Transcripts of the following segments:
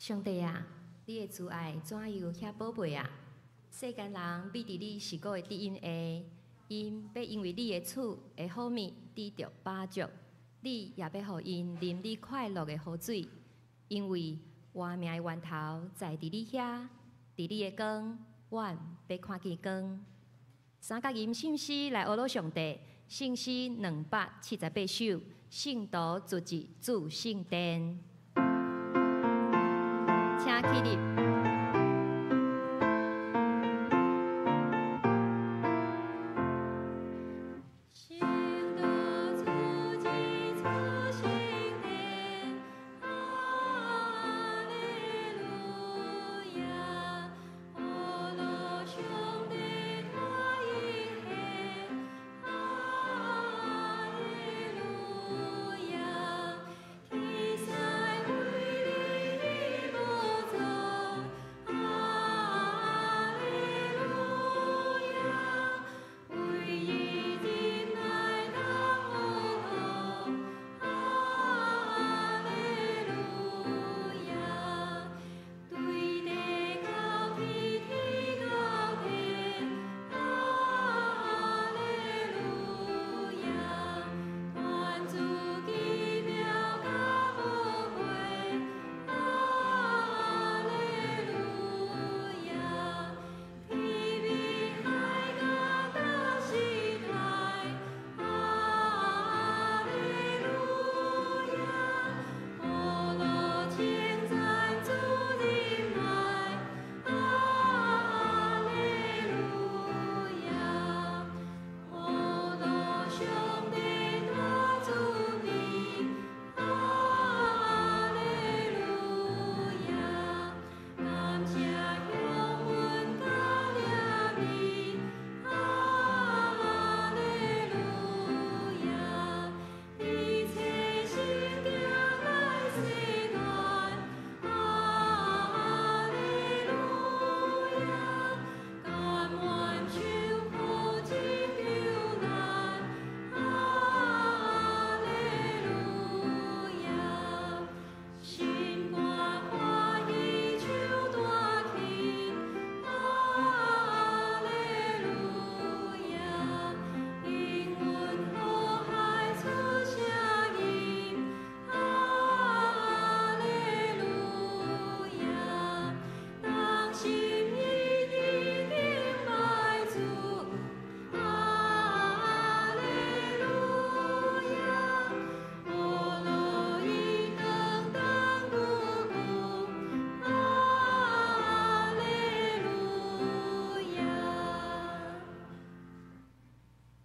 上帝啊，你的慈愛怎樣遐寶貝啊！世間人覕佇你受膏的德蔭下，𪜶欲因為你的賜的好物得著飽足，你也欲予𪜶啉你快樂的河水，因為活命的源頭在佇你遐，佇你的光，阮欲看見光。三角吟聖詩來呵咾上帝，聖詩278首，聖徒出入主聖殿，請起立。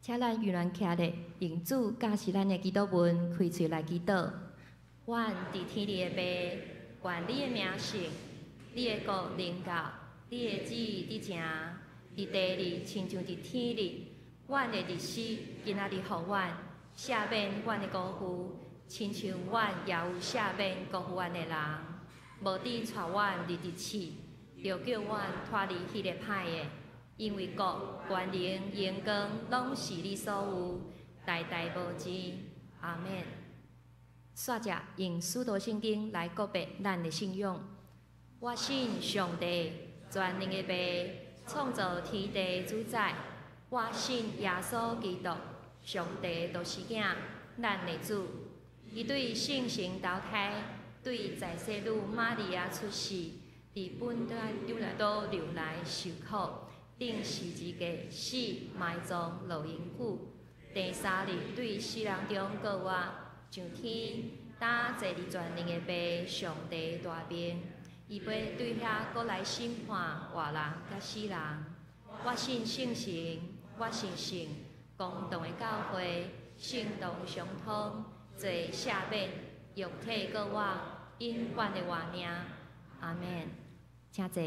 請咱猶原徛咧，用主教示咱的祈禱文開喙來祈禱。阮佇天裡的父，願你的名聖，你的國臨到，你的旨意得成，佇地裡親像佇天裡。阮的日食今仔日予阮，赦免阮的辜負，親像阮也有赦免辜負阮的人。無得帶阮入佇試，著救阮脫離彼個歹的。因為國、權能、榮光，攏是你所有，代代無盡。阿們。煞者用使徒聖經來告白咱的信仰。我信上帝，全能的父，創造天地的主宰。我信耶穌基督，上帝的獨生囝，咱的主。伊對聖神投胎，對在洗女瑪利亞出世，佇本底彼拉多流來受苦。釘十字架死埋葬落陰府，第三日對死人中復活，上天，擔坐佇全能的父上帝大爿，伊欲對遐閣來審判活人佮死人。我信聖神，我信聖公同的教會，聖徒相通，罪赦免，肉體復活，永遠的活命。阿們。請坐。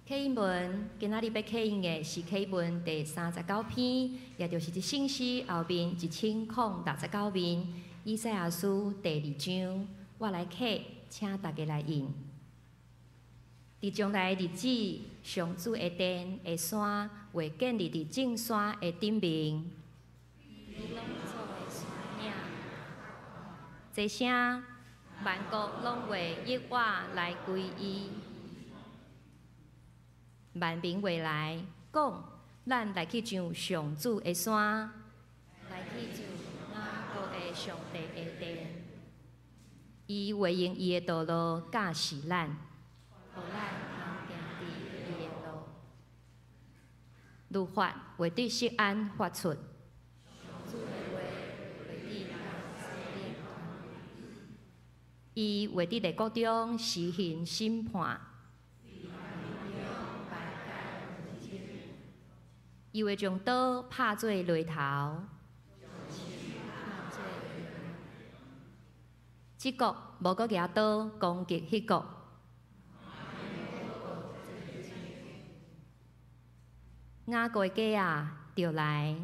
啟應文，今仔日欲啟應的是啟文第39篇，也就是佇聖詩後面1069面，以賽亞書第二章，我來啟，請大家來應。佇將來的日子，上主的殿的山會建立佇眾山的頂面。這聲，萬國攏會依我來歸依。萬民會來講，咱來去上上主的山，來去上雅各的上帝的殿。伊會用伊的道路教示咱，予咱通行佇伊的路。律法會佇錫安發出。主的話會佇耶路撒冷。伊會佇列國中施行審判。伊會將刀拍做犁頭。這國無閣舉刀攻擊彼國。雅各的家仔，著來。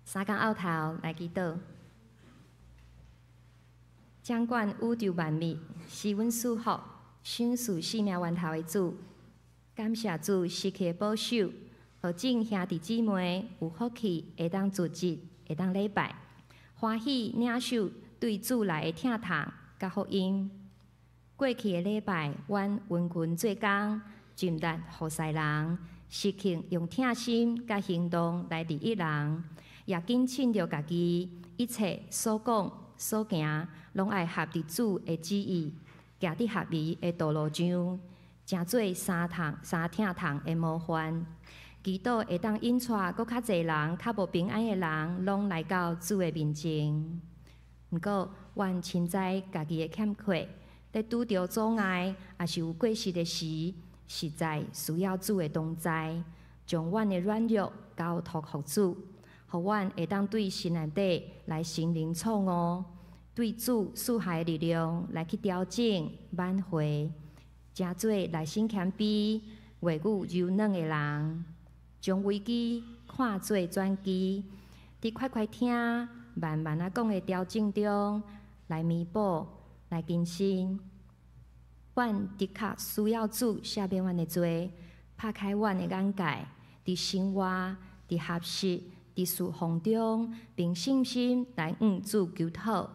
三工漚頭來祈禱，掌管宇宙萬物，賜阮賜福，賞賜生命源頭的主，感謝主時刻保守，予眾兄弟姊妹有福氣會當聚集，會當禮拜，歡喜領受對主來的疼痛佮福音。過去的禮拜，阮殷勤做工，盡力服侍人，時刻用疼心佮行動來利益人，也謹慎著家己一切所講所行，攏愛合佇主的旨意，行佇合宜的道路上，成做三痛三疼痛的模範。祈禱會當引帶閣較濟人，較無平安的人，攏來到主的面前。毋過，阮深知家己的欠缺，咧拄著阻礙，抑是有過失的時，實在需要主的同在，將阮的軟弱交託予主，予阮會當對心內底來承認錯誤，對主賜下的力量來去調整、挽回，成做內心謙卑、話語柔軟的人，將危機看做轉機，佇快快聽、慢慢仔講的調整中來彌補、來更新。阮的確需要主赦免阮的罪，拍開阮的眼界，佇生活、佇學習、佇侍奉中，憑信心來向主求討，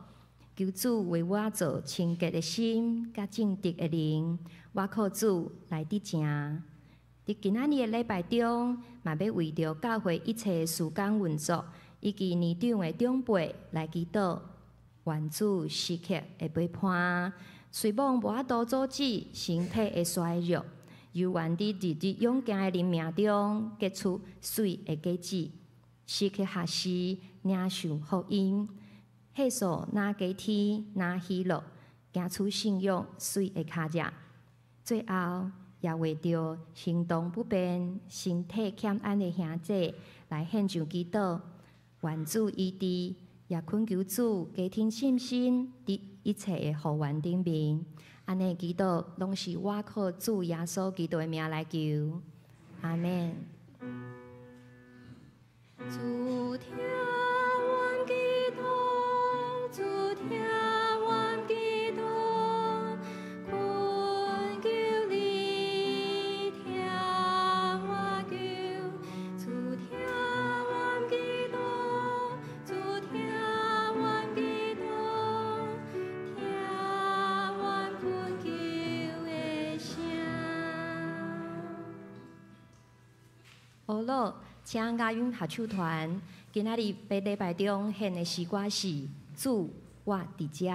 求主為我造清潔的心，佮正直的靈，我靠主來得成。佇今仔日的禮拜中，嘛欲為著教會一切的事工運作，以及年長的長輩來祈禱，願主時刻會陪伴。雖罔無法度阻止身體的衰弱，猶願佇日日勇健的靈命中結出媠的果子，時刻學習領受福音，歲數若加添若喜樂，行出信仰媠的跤跡。最後，也為著行動不便、身體欠安的兄姐來獻上祈禱，願主醫治，也懇求主加添信心，佇一切的後援頂面。按呢祈禱，攏是我靠主耶穌基督的名來求。阿們。主聽阮祈禱，主聽阮祈禱，懇求你聽我求。主聽阮祈禱，主聽阮祈禱，聽阮懇求的聲。好了，請亞運合唱團今仔日佇禮拜中獻的詩歌是《主我佇遮》。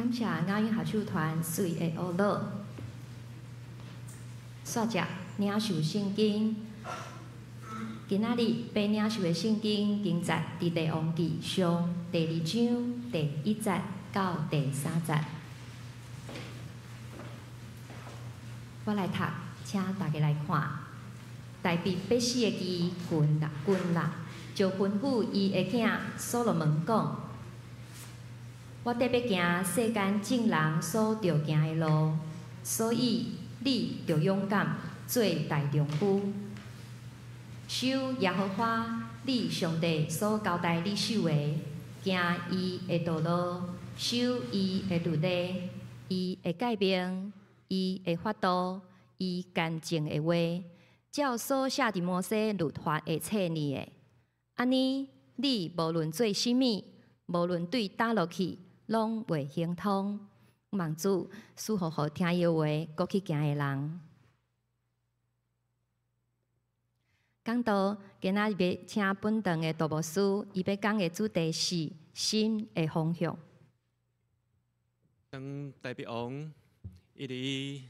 感謝亞運合唱團水的學樂，煞只領受聖經。今仔日欲領受的聖經經節，佇列王紀上第二章第一節到第三節。我來讀，請大家來看。大衛欲死的期近啦，近啦，就吩咐伊的囝所羅門講：我得欲行世間眾人所著行的路，所以你著勇敢做大丈夫，守耶和華你上帝所交代你守的，行伊的道路，守伊的律例，伊的誡命，伊的法度，伊乾淨的話，照所寫佇摩西律法的冊裡的。按呢，你無論做啥物，無論對佗落去，攏會亨通。望主賜福予聽伊的話，閣去行的人。講道今仔日欲請本堂的杜牧師，伊欲講的主題是心的方向。當大衛王伊佇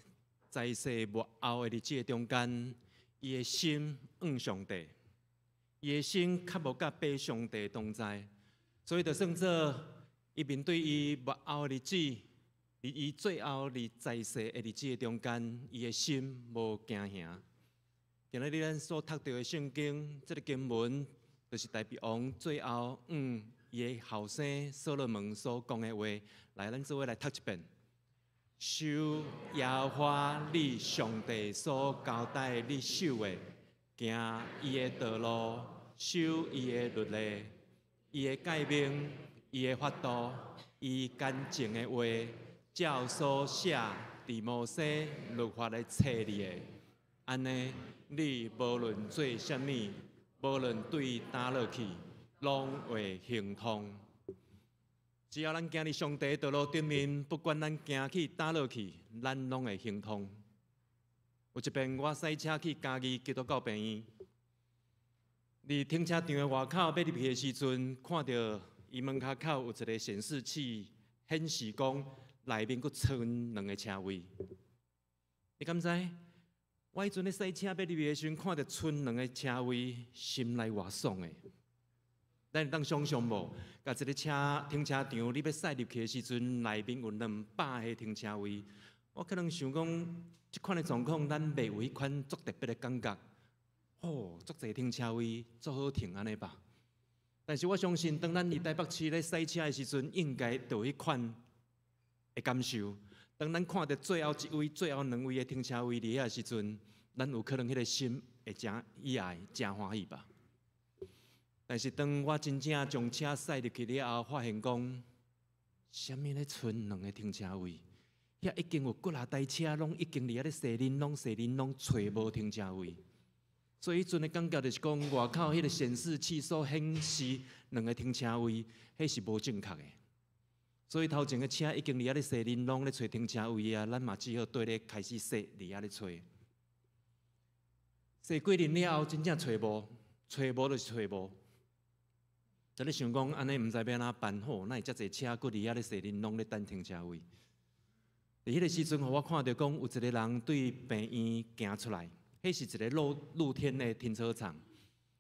在世末後的日子的中間，伊的心向上帝，伊的心較無佮父上帝同在，所以就算做伊面對伊末後的日子，佇伊最後佇在世的日子的中間，伊的心無驚嚇。今仔日咱所讀著的聖經，這个經文，就是大衛王最後向伊的後生所羅門所講的話。來，咱做伙來讀一遍。守耶和華你上帝所交代你守的，行伊的道路，守伊的律例，伊的誡命，伊的法度，伊乾淨的話，照所寫佇摩西律法的冊裡的。按呢，你無論做啥物，無論對佗落去，攏會亨通。只要咱行佇上帝道路頂面，不管咱行去佗落去，咱攏會亨通。有一遍我駛車去嘉義基督教病院，佇停車場的外口欲入去的時陣，看著伊門跤口有一个顯示器顯示講內面閣賰兩个車位。你敢知？我彼陣咧駛車欲入去的時陣，看著賰兩个車位，心內偌爽的。咱會當想像無？共一个車停車場，你欲駛入去的時陣，內面有200个停車位。我可能想講，這款的狀況，咱袂有彼款足特別的感覺。哦，足濟停車位，足好停按呢吧。但是我相信，當咱佇台北市咧駛車的時陣，應該就有彼款的感受。當咱看著最後一位、最後兩位的停車位佇遐的時陣，咱有可能彼个心會誠意愛、誠歡喜吧。但是當我真正將車駛入去了後，發現講，啥物咧賰兩个停車位？遐已經有幾若台車，攏已經佇遐咧踅恁攏踅恁攏揣無停車位。所以彼陣的感覺就是講，外口彼个顯示器所顯示兩個停車位，彼是無正確的。所以頭前的車已經佇遐咧踅恁攏咧揣停車位啊，咱嘛只好綴咧開始踅佇遐咧揣。踅幾輪了後，真正揣無，揣無就是揣無。就咧想講，按呢毋知欲按怎辦好，哪會遮濟車閣佇遐咧踅恁攏咧等停車位？佇彼个時陣，予我看著講有一个人對病院行出來，彼是一个露天的停車場。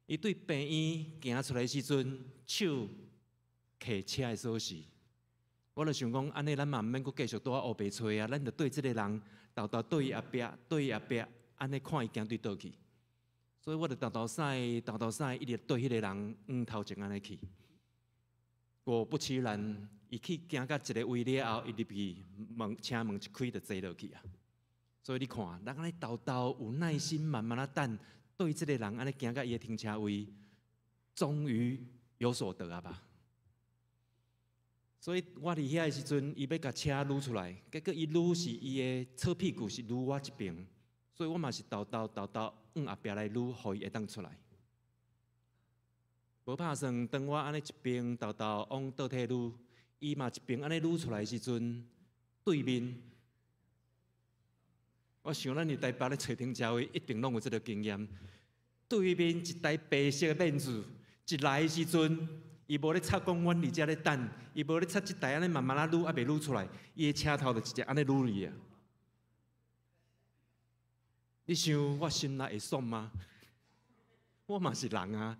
伊對病院行出來的時陣，手提車的鎖匙。我就想講，按呢咱嘛毋免閣繼續佇遐烏白揣啊，咱就對這个人沓沓對伊後壁，對伊後壁，按呢看伊行對佗去。所以我就沓沓駛，沓沓駛，一直對彼个人往頭前按呢去。果不其然，伊去行到一个位了後，伊入去門車門一開就坐落去啊。所以你看，咱按呢沓沓有耐心，慢慢仔等，對這个人按呢行到伊的停車位，終於有所得啊吧。所以我佇遐的時陣，伊欲共車擼出來，結果伊擼是伊的側屁股是擼我這邊，所以我嘛是沓沓沓沓往後壁來擼，予伊會當出來。無拍算，當我按呢一邊沓沓往倒退擼，伊嘛一邊按呢擼出來的時陣，對面，我想咱佇台北咧揣停車位，一定攏有這个經驗。對面一台白色的面子一來的時陣，伊無咧插講阮佇遮咧等，伊無咧插這台按呢慢慢仔擼，猶未擼出來，伊的車頭就直接按呢擼去啊！你想我心內會爽嗎？我嘛是人啊，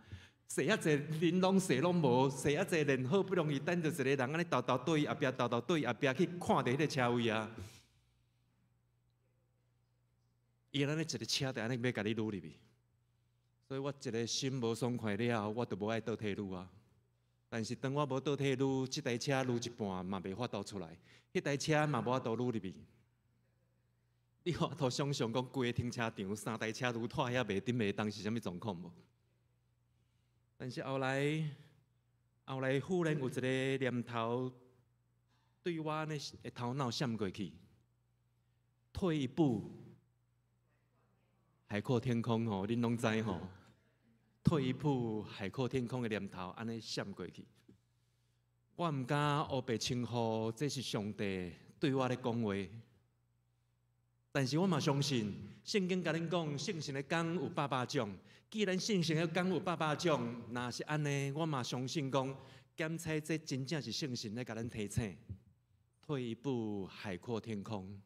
踅遐濟人攏踅攏無，踅遐濟人好不容易等著一個人按呢沓沓對伊後壁，沓沓對伊後壁去看著彼个車位啊！伊按呢一个車就按呢欲共你擼入去，所以我一个心無爽快了後，我就無愛倒退嚕啊！但是當我無倒退嚕，這台車擼一半嘛袂法度出來，彼台車嘛無法度擼入去。你有法度想像講，規个停車場三台車攏拖遐袂頂袂動是啥物狀況無？但是後來，後來忽然有一个念頭對我呢的頭腦閃過去，退一步，海闊天空吼，恁攏知吼。退一步，海闊天空的念頭按呢閃過去，我毋敢烏白稱呼這是上帝對我咧講話，但是我嘛相信聖經共恁講，聖神的工有百百種。既然聖神的工有百百種，若是按呢，我嘛相信講，檢測這真正是聖神咧共咱提醒，退一步，海闊天空。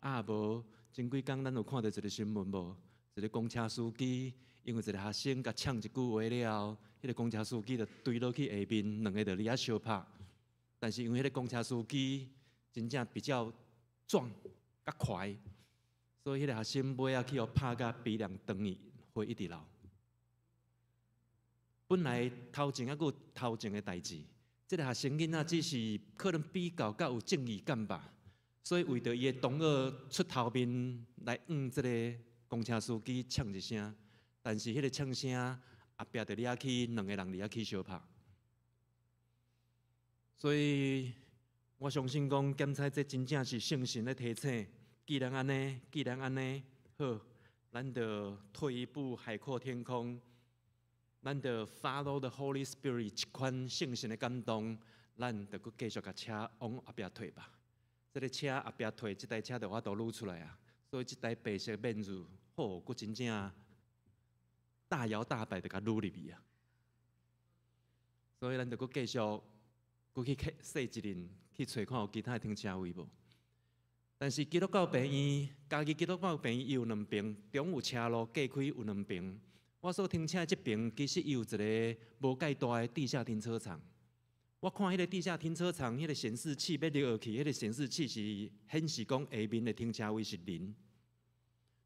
啊無，前幾工咱有看著一个新聞無？一个公車司機因為一個學生共嗆一句話了後，彼個公車司機就墜落去下面，兩个就佇遐相拍。但是因為彼個公車司機真正比較壯、較快，所以彼個學生尾仔去予拍甲鼻梁斷去，血一直流。本來頭前猶閣有頭前的代誌，這个學生囡仔只是可能比較較有正義感吧，所以為著伊的同學出頭面來嗆這个公車司機嗆一聲，但是彼个嗆聲後壁就掠去兩个人佇遐去相拍，所以我相信講檢測這真正是聖神的提醒。既然按呢，既然按呢，好，咱就退一步海闊天空，咱就 follow the Holy Spirit 這款聖神的感動，咱就閣繼續共車往後壁退吧。這个車後壁退，這台車就有法度擼出來啊。所以這台白色面子，吼，閣真正大搖大擺的共擼入去啊！所以咱就閣繼續閣去踅一輪，去揣看有其他的停車位無。但是基督教病院，嘉義基督教病院伊有兩爿，中有車路隔開有兩爿。我所停車的這爿，其實伊有一个無蓋大的地下停車場。我看彼个地下停車場，彼个顯示器欲入去，彼个顯示器是顯示講下面的停車位是零。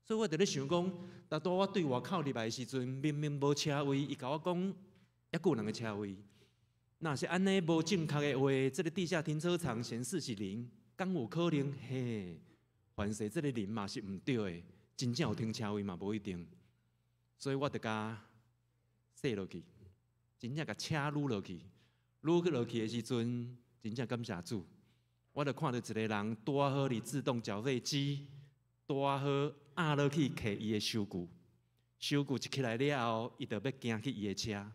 所以我佇咧想講，當拄我對外口入來的時陣，明明無車位，伊共我講猶閣有兩个車位。若是按呢無正確的話，這个地下停車場顯示是零，敢有可能？嘿，凡勢這个零嘛是毋對的，真正有停車位嘛無一定。所以我就共踅落去，真正共車擼落去。擼落去的時陣，真正感謝主，我就看著一个人拄好佇自動繳費機，拄好壓落去摕伊的收據，收據一起來了後，伊就欲行去伊的車。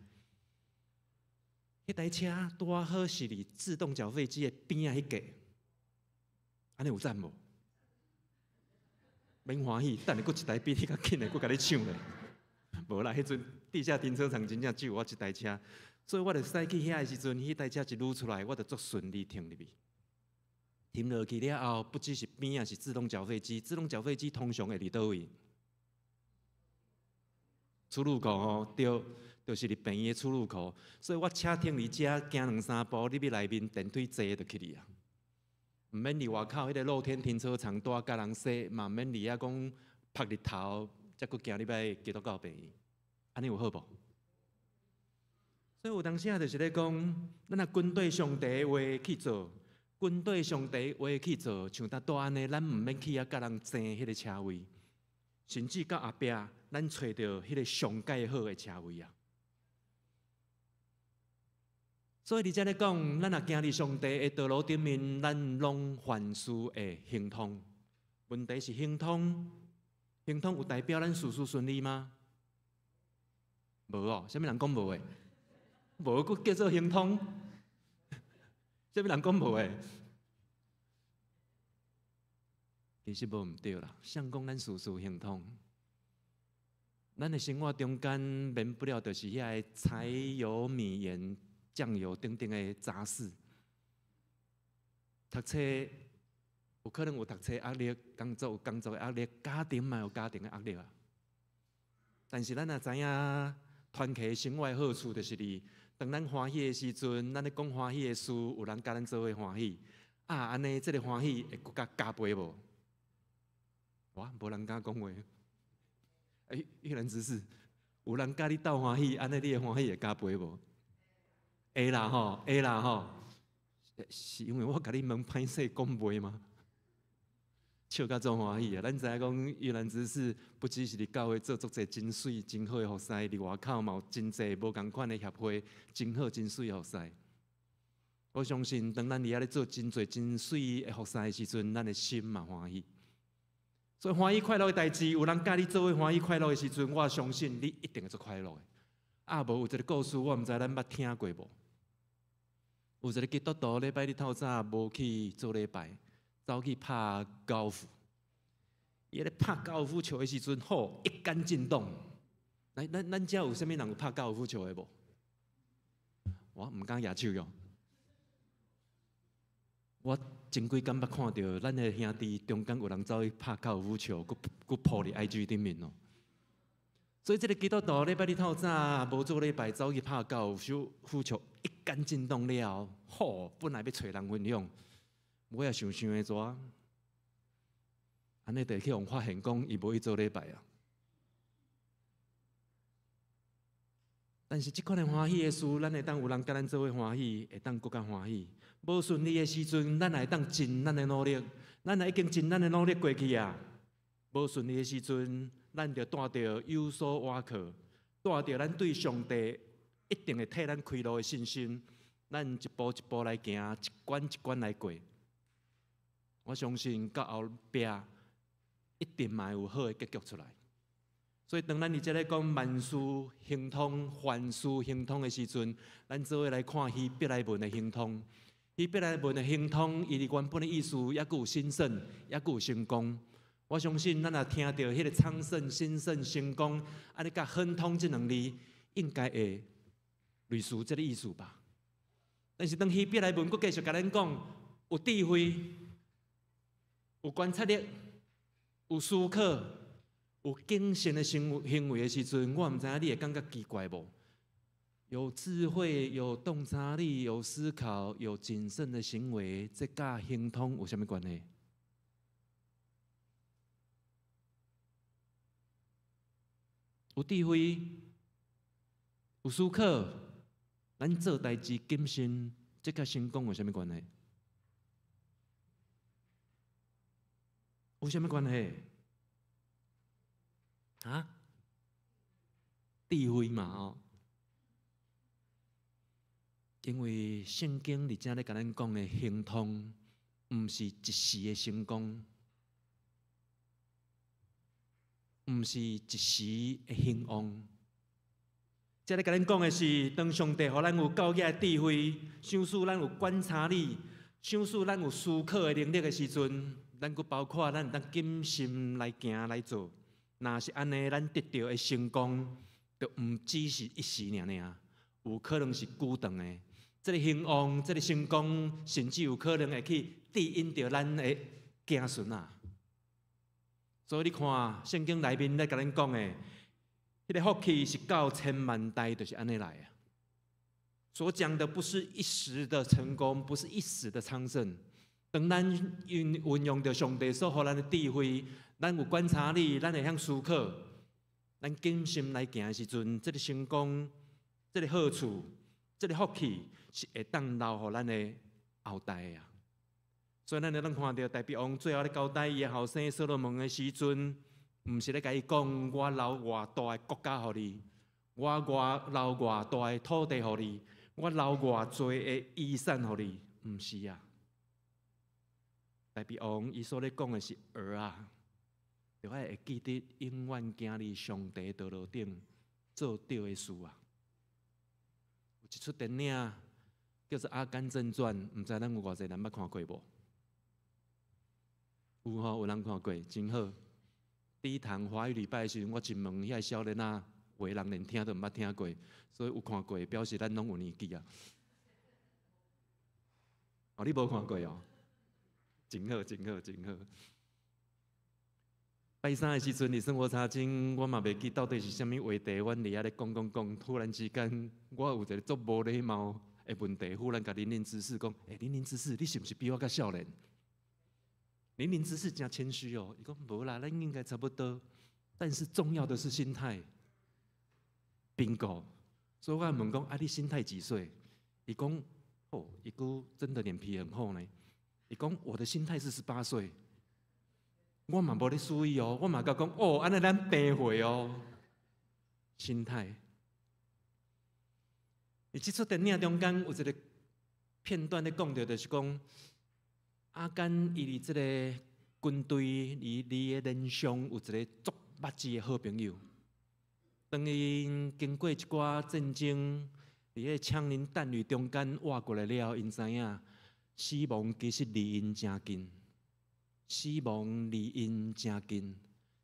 彼台車拄好是佇自動繳費機的邊仔彼格，按呢有讚無？免歡喜，等下閣一台比你較緊的，閣共你搶咧。無啦，彼陣地下停車場真正只有我一台車。所以我就駛去遐的時陣，彼台車一擼出來，我就足順利停入去。停落去了後，不只是邊仔是自動繳費機，自動繳費機通常會佇佗位？出入口吼，對，就是佇病院的出入口。所以我車停佇遮，行兩三步入去內面，電梯坐就去哩啊。毋免佇外口彼个露天停車場拄仔共人踅，嘛毋免佇遐講曝日頭，才閣行入來基督教病院。按呢有好無？所以有當時啊，就是咧講，咱若跟對上帝的話去做，跟對上帝的話去做，像拄仔按呢，咱毋免去遐共人爭彼个車位，甚至到後壁，咱揣著彼个上蓋好的車位啊。所以佇遮咧講，咱若行佇上帝的道路頂面，咱攏凡事會亨通。問題是亨通，亨通有代表咱事事順利嗎？無哦，啥物人講無的？無，閣叫做亨通？啥物人講無的？其實無毋對啦，誰講咱事事亨通？咱的生活中間免不了就是遐个柴油米鹽醬油等等的雜事。讀冊有可能有讀冊壓力，工作有工作的壓力，家庭嘛有家庭的壓力啊。但是咱若知影團契生活的好處，就是佇當咱歡喜的時陣，咱咧講歡喜的事，有人佮咱做伙歡喜。啊，按呢，這个歡喜會閣較加倍無？哇，無人敢講話。欸，玉蘭執事，有人佮你鬥歡喜，按呢你的歡喜會加倍無？會啦吼，會啦吼。是因為我共你問歹勢講袂嗎？笑甲足歡喜啊！咱知影講，玉蘭執事不只是佇教會做足濟真媠真好的服侍，佇外口嘛有真濟無仝款的協會，真好真媠的服侍。我相信，當咱佇遐咧做真濟真媠的服侍的時陣，咱的心嘛歡喜。所以歡喜快樂的代誌，有人佮你做伙歡喜快樂的時陣，我相信你一定會足快樂的。啊，無有一個故事，我毋知咱捌聽過無？有一個基督徒禮拜日透早無去做禮拜，走去拍高爾夫。伊咧拍高爾夫球的時陣，吼，一桿進洞。來，咱咱遮有啥物人有拍高爾夫球的無？我毋敢舉手喲。我前幾工捌看著咱的兄弟中間有人走去拍高爾夫球，閣閣 po 佇 IG 頂面哦。所以這个基督徒禮拜日透早無做禮拜，走去拍高爾夫球，一桿進洞了，吼，本來欲揣人分享，尾仔想想的怎，按呢就會去予發現講伊無去做禮拜啊。但是這款的歡喜的事，咱會當有人佮咱做伙歡喜，會當閣較歡喜。無順利的時陣，咱會當盡咱的努力，咱若已經盡咱的努力過去啊。無順利的時陣，咱就帶著有所倚靠，帶著咱對上帝一定會替咱開路的信心，咱一步一步來行，一關一關來過。我相信到後壁一定嘛會有好的結局出來。所以，當咱佇這咧講萬事亨通、凡事亨通的時陣，咱做伙來看希伯來文的亨通。希伯來文的亨通，伊佇原本的意思，猶閣有興盛，猶閣有成功。我相信，咱若聽著彼个昌盛、興盛、成功，按呢佮亨通這兩字，應該會類似這个意思吧。但是，當希伯來文閣繼續共咱講，有智慧、有觀察力、有思考、有謹慎的行行為的時陣，我毋知影你會感覺奇怪無？有智慧、有洞察力、有思考、有謹慎的行為，這佮亨通有啥物關係？有智慧、有思考，咱做代誌謹慎，這佮成功有啥物關係？有啥物關係？啊？智慧嘛哦。因為聖經佇遮咧共咱講的亨通，毋是一時的成功，毋是一時的興旺。遮咧共咱講的是，當上帝予咱有夠額的智慧，賞賜咱有觀察力，賞賜咱有思考的能力的時陣，咱閣包括咱會當謹慎來行來做。若是按呢，咱得著的成功，就毋只是一時爾爾，有可能是久長的。這个興旺，這个成功，甚至有可能會去指引著咱的子孫啊。所以你看，聖經內面咧共咱講的，彼个福氣是到千萬代，就是按呢來啊。所講的不是一時的成功，不是一時的昌盛。當咱運運用著上帝所予咱的智慧，咱有觀察力，咱會曉思考，咱謹慎來行的時陣，這个成功，這个好處，這个福氣是會當留予咱的後代啊。所以咱會當看著大衛王最後咧交代伊的後生所羅門的時陣，毋是咧共伊講我留偌大的國家予你，我偌留偌大的土地予你，我留偌濟的遺產予你，毋是啊。大衛王伊所咧講的是兒啊，著愛會記得永遠行佇上帝道路頂做對的事啊。有一齣電影叫做《阿甘正傳》，毋知咱有偌濟人捌看過無？有吼，有人看過，真好。第一堂華語禮拜的時陣，我一問遐个少年仔，有的人連聽都毋捌聽過，所以有看過，表示咱攏有年紀啊。哦，你無看過哦？真好，真好，真好。拜三的時陣，佇生活查經，我嘛袂記到底是啥物話題，阮佇遐咧講講講，突然之間，我有一個足無禮貌的問題，忽然共玲玲執事講：欸，玲玲執事，你是毋是比我較少年？玲玲執事誠謙虛哦，伊講無啦，咱應該差不多。但是重要的是心態。Bingo，所以我問講：啊，你心態幾歲？伊講：哦，伊閣真的臉皮很厚呢。伊講我的心態是18歲。我嘛無咧輸伊哦，我嘛共講哦，按呢咱平歲哦，心態。佇這齣電影中間有一個片段咧講著，就是講阿甘伊佇這個軍隊，伊佇個連上有一個足密切的好朋友。當𪜶經過一寡戰爭，佇個槍林彈雨中間活過來了，𪜶知影死亡其實離𪜶誠近。死亡離𪜶誠近，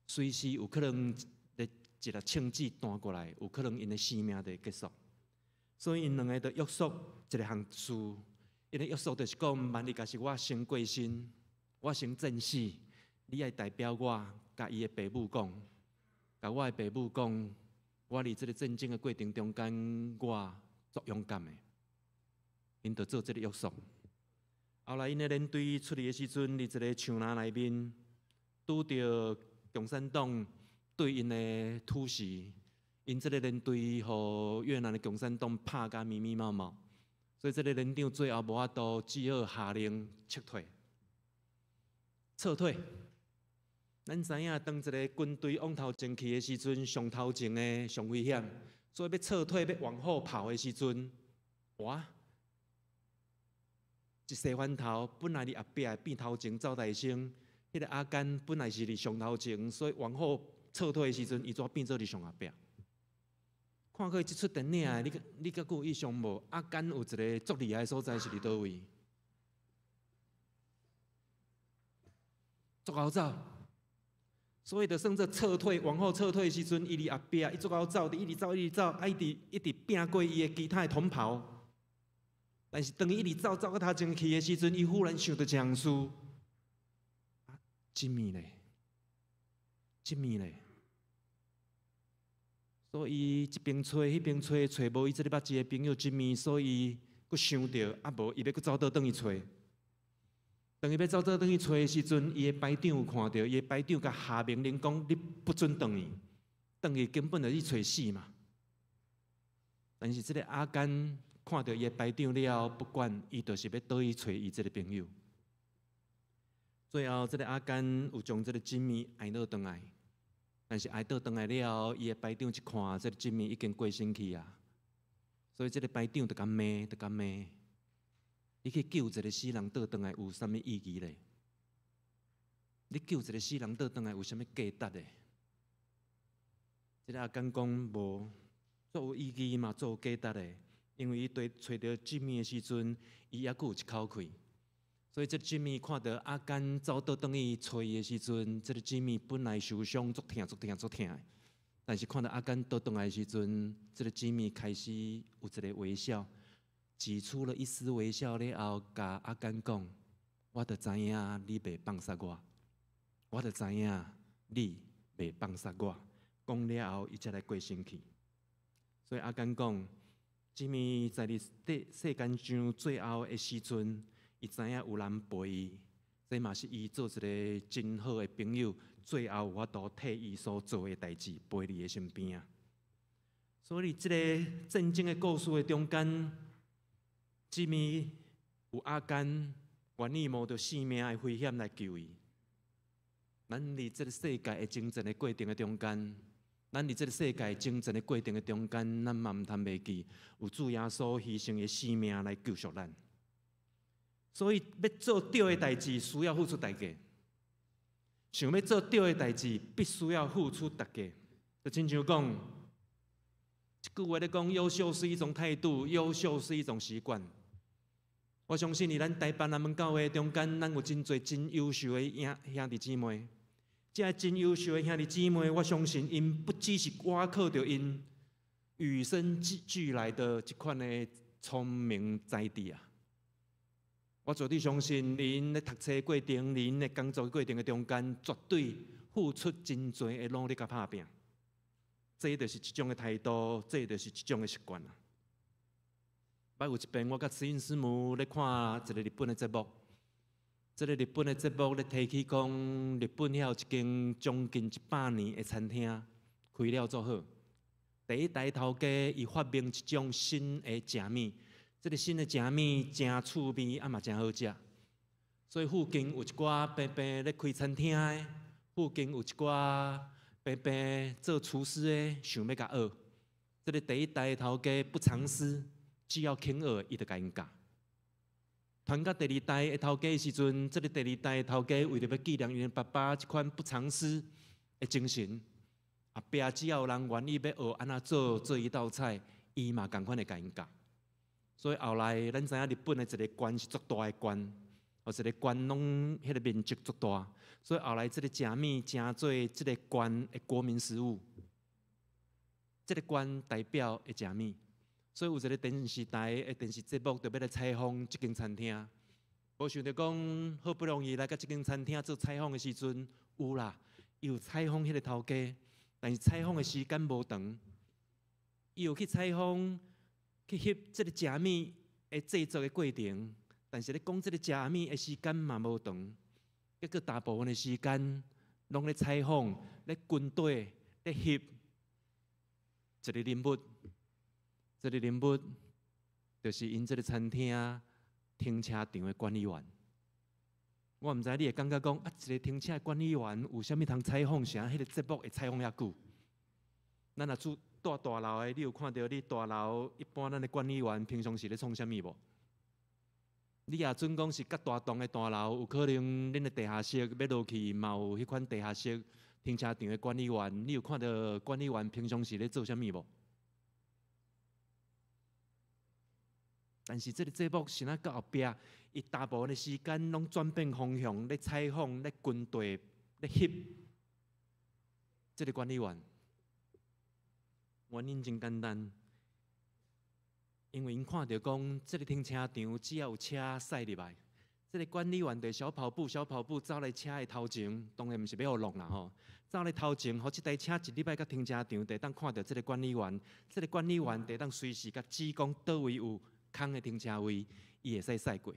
隨時有可能一一粒槍子彈過來，有可能𪜶的生命就會結束。所以𪜶兩个就約束一個項事，𪜶的約束就是講，萬一假是我先過身，我先戰死，你愛代表我，共伊的爸母講，共我的爸母講，我佇這個戰爭的過程中間，我足勇敢的，𪜶就做這個約束。後來，𪜶的連隊出去的時陣，佇一個樹林內面，拄著共產黨對𪜶的突襲，𪜶這個連隊予越南的共產黨拍甲密密麻麻，所以這個連長最後無法度，只好下令撤退。撤退。咱知影，當一個軍隊往頭前去的時陣，上頭前的上危險，所以欲撤退、欲往後跑的時陣，哇！一踅翻頭，本來佇後壁變頭前走大聲，彼個阿甘本來是佇上頭前，所以往後撤退的時陣，伊怎變做佇上後壁？看過這齣電影的，你閣有印象無？阿甘有一個足厲害的所在是佇佗位？足𠢕走，所以就算做撤退，往後撤退的時陣，伊佇後壁，伊足𠢕走，一直走，一直走，啊，一直一直拚過伊的其他的同袍。但是當伊一直走走到頭前去的時陣，伊忽然想著一項事，啊，吉米咧，吉米咧，所以伊這邊揣，彼邊揣，揣無伊這個捌一個朋友吉米，所以閣想著，啊無，伊欲閣走倒轉去揣。當伊欲走倒轉去揣的時陣，伊的排長有看著，伊的排長共下命令講：你不准轉去，轉去根本就是揣死嘛。但是這個阿甘看著伊的排長了後，不管伊就是欲倒去揣伊這個朋友。最後，這個阿甘有將這個吉米愛倒轉來，但是愛倒轉來了後，伊的排長一看，這個吉米已經過身去啊，所以這個排長就共罵，就共罵：你去救一個死人倒轉來有啥物意義咧？你救一個死人倒轉來有啥物價值咧？這個阿甘講無，足有意義嘛，足有價值的。因為伊對揣著吉米的時陣，伊猶閣有一口氣，所以這吉米看著阿甘走倒轉去揣伊的時陣，這個吉米本來受傷足疼足疼足疼的，但是看著阿甘倒轉來的時陣，這個吉米開始有一個微笑，擠出了一絲微笑了後，共阿甘講：我就知影你袂放殺我，我就知影你袂放殺我。講了後，伊才來過身去。所以阿甘講。吉米在佇世間上最後的時陣，伊知影有人陪伊，這嘛是伊做一個真好的朋友，最後有法度替伊所做的代誌，陪佇伊身邊啊。所以這個戰爭的故事的中間，吉米有阿甘願意冒著性命的危險來救伊。咱佇這個世界的征戰的過程的中間，咱佇這個世界征戰的過程的中間，咱嘛毋通袂記有主耶穌犧牲伊的生命來救贖咱。所以，欲做對的代誌，需要付出代價。想欲做對的代誌，必須要付出代價。就親像講，這句話咧講，優秀是一種態度，優秀是一種習慣。我相信佇咱台北南門教會中間，咱有真濟真優秀的兄弟姊妹。這真優秀的兄弟姊妹，我相信𪜶不只是倚靠著𪜶與生俱來的這款的聰明才智啊！我絕對相信，𪜶咧讀冊過程，𪜶咧工作過程的中間，絕對付出真濟的努力佮拍拚。這就是一種的態度，這就是一種的習慣啊！捌有一遍，我佮慈運師母咧看一個日本的節目。這個日本的節目咧提起講，日本遐有一間將近100年的餐廳開了足好。第一代頭家伊發明一種新的食物，這個新的食物誠趣味，啊嘛誠好食。所以附近有一寡平平咧開餐廳的，附近有一寡平平做廚師的，想欲共學。這個第一代頭家不藏私，只要肯學，伊就共𪜶教。傳到第二代的頭家的時陣，這個第二代的頭家為著欲紀念𪜶爸爸這款不藏私的精神，後壁只要有人願意欲學按怎做這一道菜，伊嘛仝款會共𪜶教。所以後來咱知影日本的一個縣是足大的縣，予一個縣攏彼個面積足大，所以後來這個食物成做這個縣的國民食物，這個縣代表的食物。所以有一個電視台的電視節目，就欲來採訪這間餐廳。無想著講，好不容易來到這間餐廳做採訪的時陣，有啦，伊有採訪彼個頭家，但是採訪的時間無長。伊有去採訪，去翕這個食物的製作的過程，但是咧講這個食物的時間嘛無長。結果大部分的時間攏咧採訪、咧跟綴、咧翕一個人物。這個人物就是𪜶這個餐廳停車場的管理員。我毋知你會感覺講啊，一個停車的管理員有啥物通採訪？啥彼個節目會採訪遐久？咱若住蹛大樓的，你有看著你大樓一般咱的管理員平常時咧創啥物無？你若準講是較大棟的大樓，有可能恁的地下室欲落去嘛有彼款地下室停車場的管理員，你有看著管理員平常時咧做啥物無？但是這個節目是哪到後壁，伊大部分的時間攏轉變方向，咧採訪、咧跟綴、咧翕這個管理員。原因真簡單，因為𪜶看著講，這個停車場只要有車駛入來，這個管理員就小跑步、小跑步走來車的頭前，當然毋是欲予弄啦吼，走來頭前，予這台車一入來到停車場，就會當看著這個管理員，這個管理員就會當隨時共指講佗位有空的停車位，伊會使駛過。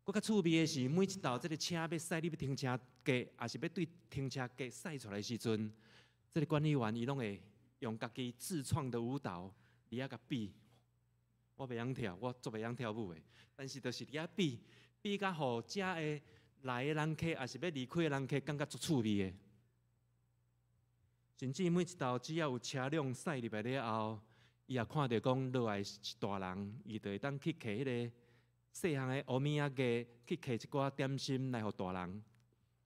閣較趣味的是，每一道這個車欲駛入停車格，抑是欲對停車格駛出來的時陣，這個管理員伊攏會用家己自創的舞蹈佇遐共比。我袂曉跳，我足袂曉跳舞的，但是就是佇遐比，比甲予遮的來的人客，抑是欲離開的人客，感覺足趣味的。甚至每一道只要有車輛駛入來了後，伊也看著講落來是大人，伊就會當去摕彼個細漢的烏米仔雞，去摕一寡點心來予大人。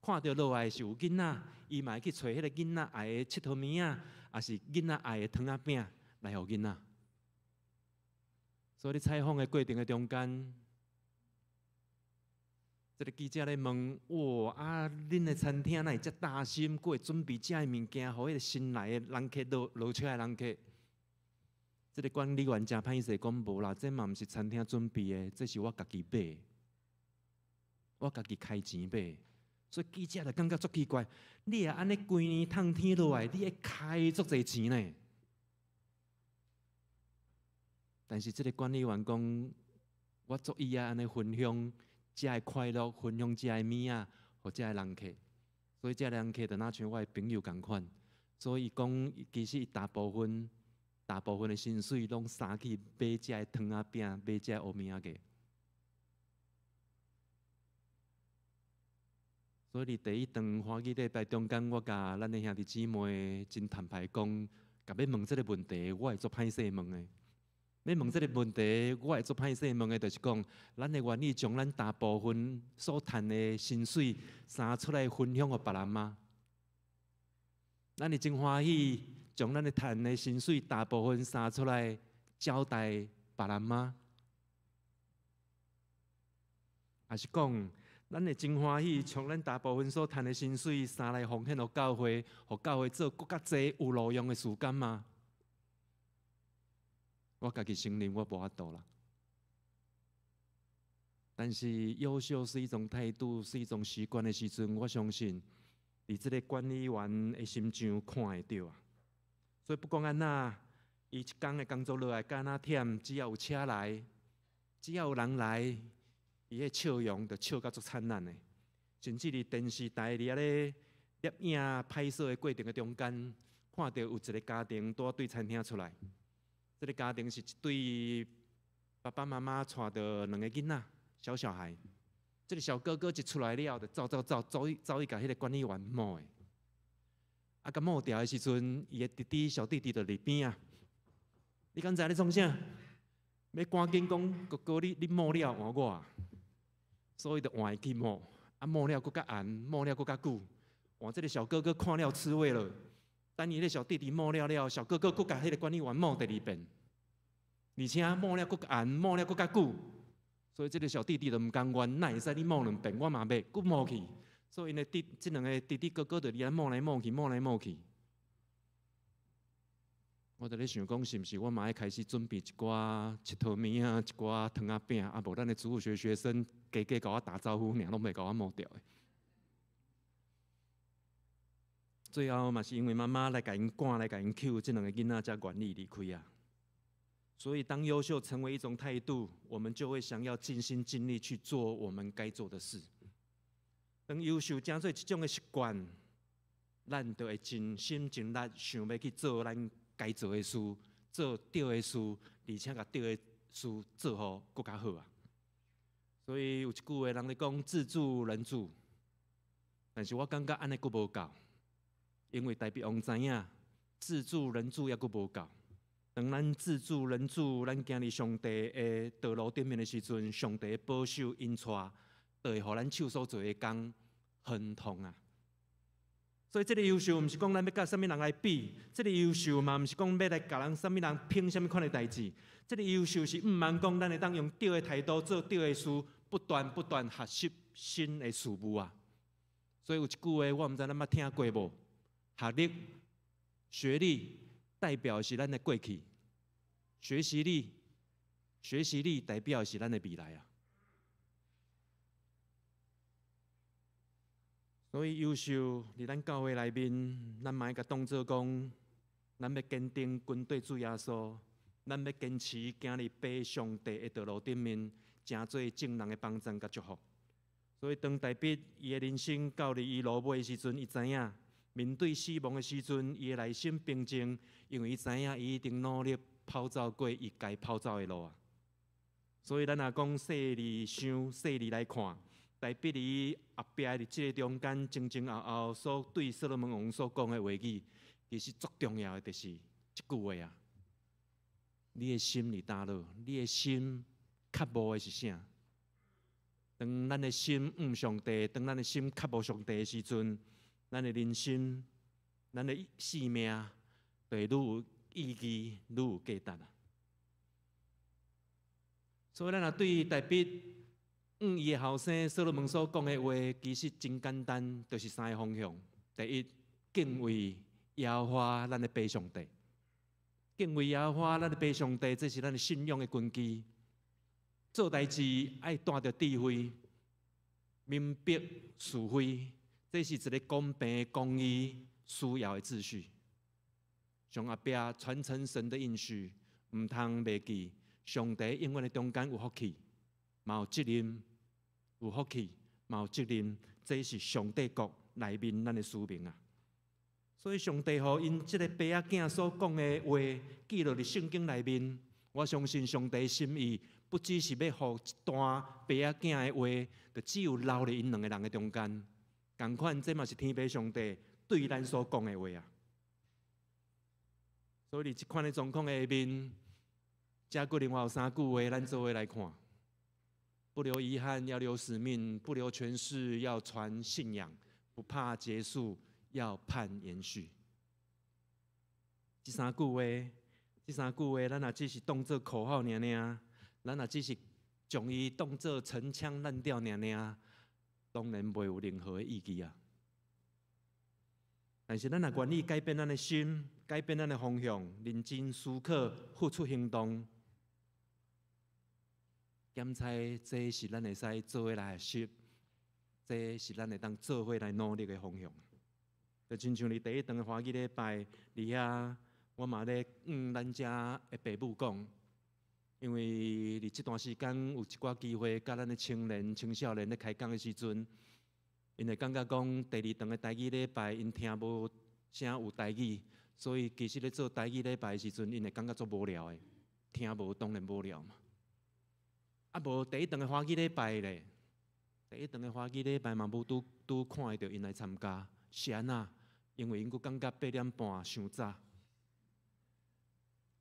看著落來是有囡仔，伊嘛會去揣彼個囡仔愛的𨑨迌物仔，抑是囡仔愛的糖仔餅來予囡仔。所以咧採訪的過程的中間，這個記者咧問：哇，啊，恁的餐廳哪會遮貼心，閣會準備遮的物件，予彼個新來的人客落落車的人客？這個管理員誠歹勢講無啦，這嘛毋是餐廳準備的，這是我家己買，我家己開錢買。所以記者就感覺足奇怪，你若按呢規年透天落來，你會開足濟錢呢？但是這個管理員講，我足意愛按呢分享遮的快樂，分享遮的物仔，予遮的人客。所以遮的人客就若像我的朋友仝款。所以伊講，其實伊大部分。大部分的薪水攏省去買遮的糖仔餅，買遮的烏米仔雞。所以佇第一頓歡喜禮拜中間，我共咱的兄弟姊妹真坦白講，共欲問這個問題，我會足歹勢問的。欲問這個問題，我會足歹勢問的，就是講，咱會願意將咱大部分所趁的薪水省出來分享予別人嗎？咱會真歡喜將咱的趁的薪水大部分省出來招待別人嗎？抑是講，咱會真歡喜，將咱大部分所趁的薪水，捎來奉獻予教會，予教會做閣較濟有路用的事工嗎？我家己承認我無法度啦。但是優秀是一種態度，是一種習慣的時陣，我相信，佇這個管理員的心腸看會著啊。所以不管按怎，伊一工的工作落來，敢若忝，只要有車來，只要有人來，伊彼笑容就笑甲足燦爛的。甚至佇電視台佇遐咧攝影拍攝的過程的中間，看著有一個家庭拄對餐廳出來。這個家庭是一對爸爸媽媽帶著兩個囡仔，小小孩。這個小哥哥一出來了，就走走走，走去走去共彼個管理員摸的。啊，共摸著的時陣，伊的弟弟小弟弟就佇邊仔。你敢知咧創啥？欲趕緊講，哥哥你摸了換我，所以就換伊去摸。啊，摸了閣較絚，摸了閣較久。哇，這個小哥哥看了吃味了。等伊彼小弟弟摸了了，小哥哥閣共彼個管理員摸第二遍，而且摸了閣較絚，摸了閣較久。所以這個小弟弟就毋甘願，哪會使你摸兩遍，我嘛欲閣摸去。所以𪜶的弟，這兩個弟弟哥哥就佇遐摸來摸去，摸來摸去。我就咧想講，是毋是我嘛愛開始準備一寡𨑨迌物仔，一寡糖仔餅，啊無咱的主日學學生加加共我打招呼，爾攏袂共我摸著的。最後嘛是因為媽媽來共𪜶趕，來共𪜶抾，這兩個囡仔才願意離開啊。所以，當優秀成為一種態度，我們就會想要盡心盡力去做我們該做的事。當優秀成做一種的習慣，咱就會盡心盡力想欲去做咱該做的事，做對的事，而且共對的事做予閣較好啊。所以有一句話，人咧講自助人助，但是我感覺按呢閣無夠，因為大衛王知影自助人助猶閣無夠。當咱自助人助，咱行佇上帝的道路頂面的時陣，上帝的保守引帶，就會予咱手所做的工亨通啊。所以這个優秀，毋是講咱欲佮啥物人來比，這个優秀嘛，毋是講欲來共人啥物人評啥物款的代誌。這个優秀是毋茫講，咱會當用對的態度做對的事，不斷不斷學習新的事物啊。所以有一句話，我毋知咱捌聽過無？學歷、學歷代表是咱的過去，學習力、學習力代表是咱的未來啊。所以優秀佇咱教會內面，咱嘛愛共當做講，咱欲堅定跟綴主耶穌，咱欲堅持行佇父上帝的道路頂面，成做眾人的幫贊佮祝福。所以當大衛伊的人生到佇伊落尾的時陣，伊知影面對死亡的時陣，伊的內心平靜，因為伊知影伊已經努力跑走過伊該跑走的路啊。所以咱若講細膩想細膩來看，大衛佇後壁佇這個中間前前後後所對所羅門王所講的話語，其實足重要的就是這句話啊：你的心佇佗落？你的心渴慕的是啥？當咱的心向上帝，當咱的心渴慕上帝的時陣，咱的人生、咱的生命，就會愈有意義、愈有價值啊！所以，咱若對大衛向伊的後生所羅門所講的話，其實真簡單，就是三个方向：第一，敬畏耶和華咱的父上帝；敬畏耶和華咱的父上帝，這是咱的信仰的根基。做代誌愛帶著智慧，明白是非，這是一个公平、公義需要的秩序。上後壁傳承神的應許，毋通袂記，上帝永遠的中間有福氣，嘛有責任，有福氣，嘛有責任，這是上帝國內面咱的使命啊！所以上帝予𪜶這个爸仔囝所講的話記錄佇聖經內面，我相信上帝心意不只是欲予一段爸仔囝的話，就只有留佇𪜶兩个人的中間。仝款，這嘛是天父上帝對咱所講的話啊！所以佇這款的狀況下面，這閣另外有三句話，咱做伙來看：不留遺憾，要留使命；不留權勢，要傳信仰；不怕結束，要盼延續。這三句話，這三句話，咱若只是當做口號爾爾，咱若只是將伊當做陳腔濫調爾爾，當然袂有任何的意義啊。但是咱若願意改變咱的心，改變咱的方向，認真思考，付出行動，檢查這是咱會使做伙來學習，這是咱會當做伙來努力的方向。就親像佇第一堂的華語禮拜，佇遐我嘛咧向咱遮的爸母講，因為佇這段時間有一寡機會，佮咱的青年、青少年咧開講的時陣，𪜶會感覺講第二堂的台語禮拜，𪜶聽無啥有台語，所以其實咧做台語禮拜的時陣，𪜶會感覺足無聊的，聽無當然無聊嘛。啊無第一堂的華語禮拜咧，第一堂的華語禮拜嘛無拄拄看會著𪜶來參加，是按怎？因為𪜶閣感覺8點半傷早，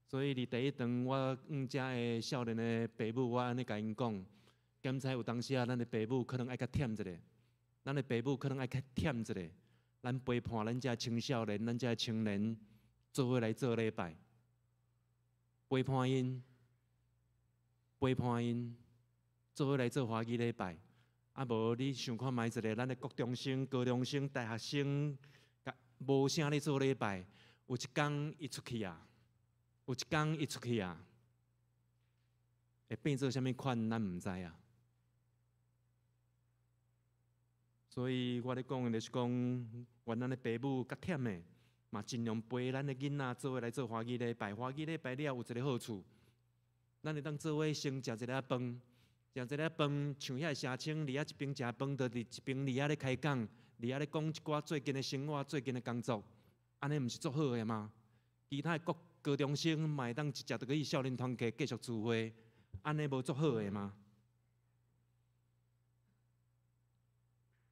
所以佇第一堂我向遮的少年的爸母，我按呢共𪜶講，檢查有當時啊，咱的爸母可能愛較忝一下。咱的爸母可能愛較忝一下，咱陪伴咱遮青少年、咱遮青年做伙來做禮拜，陪伴𪜶，陪伴𪜶，做伙來做華語禮拜。啊，無你想看覓一下，咱的國中生、高中生、大學生，無啥咧做禮拜，有一工伊出去啊，有一工伊出去啊，會變做啥物款，咱毋知啊。所以我咧講的就是講，願咱的爸母較忝的，嘛盡量陪咱的囡仔做伙來做華語禮拜。華語禮拜了有一個好處，咱會當做伙先食一下飯，食一下飯，像遐個社青佇遐一邊食飯，就佇一邊佇遐咧開講，佇遐咧講一寡最近的生活、最近的工作，按呢毋是足好的嗎？其他的國高中生嘛會當直接就去少年團契繼續聚會，按呢無足好的嗎？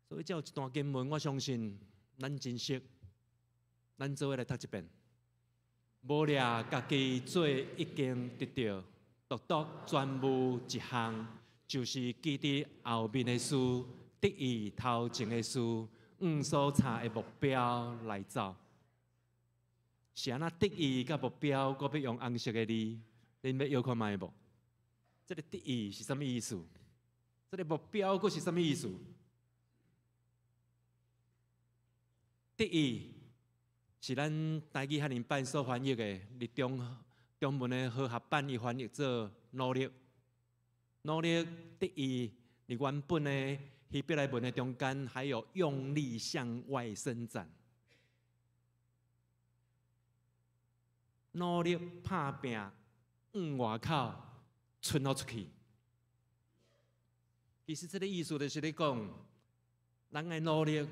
所以，這有一段經文，我相信咱真熟，咱做伙來讀一遍。無掠家己做已經得著，獨獨專務一項，就是記佇後面的事，得意頭前的事，向所差的目標來走。是按怎得意佮目標，閣欲用紅色的字，恁欲搖看覓無？這個得意是啥物意思？這個目標閣是啥物意思？得意是咱台語漢語版所翻譯的，佇中中文的和合版伊翻譯做努力，努力得意佇原本的希伯來文的中間，還有用力向外伸展，努力拍拚向外口伸予出去。其實這個意思就是咧講，咱愛努力。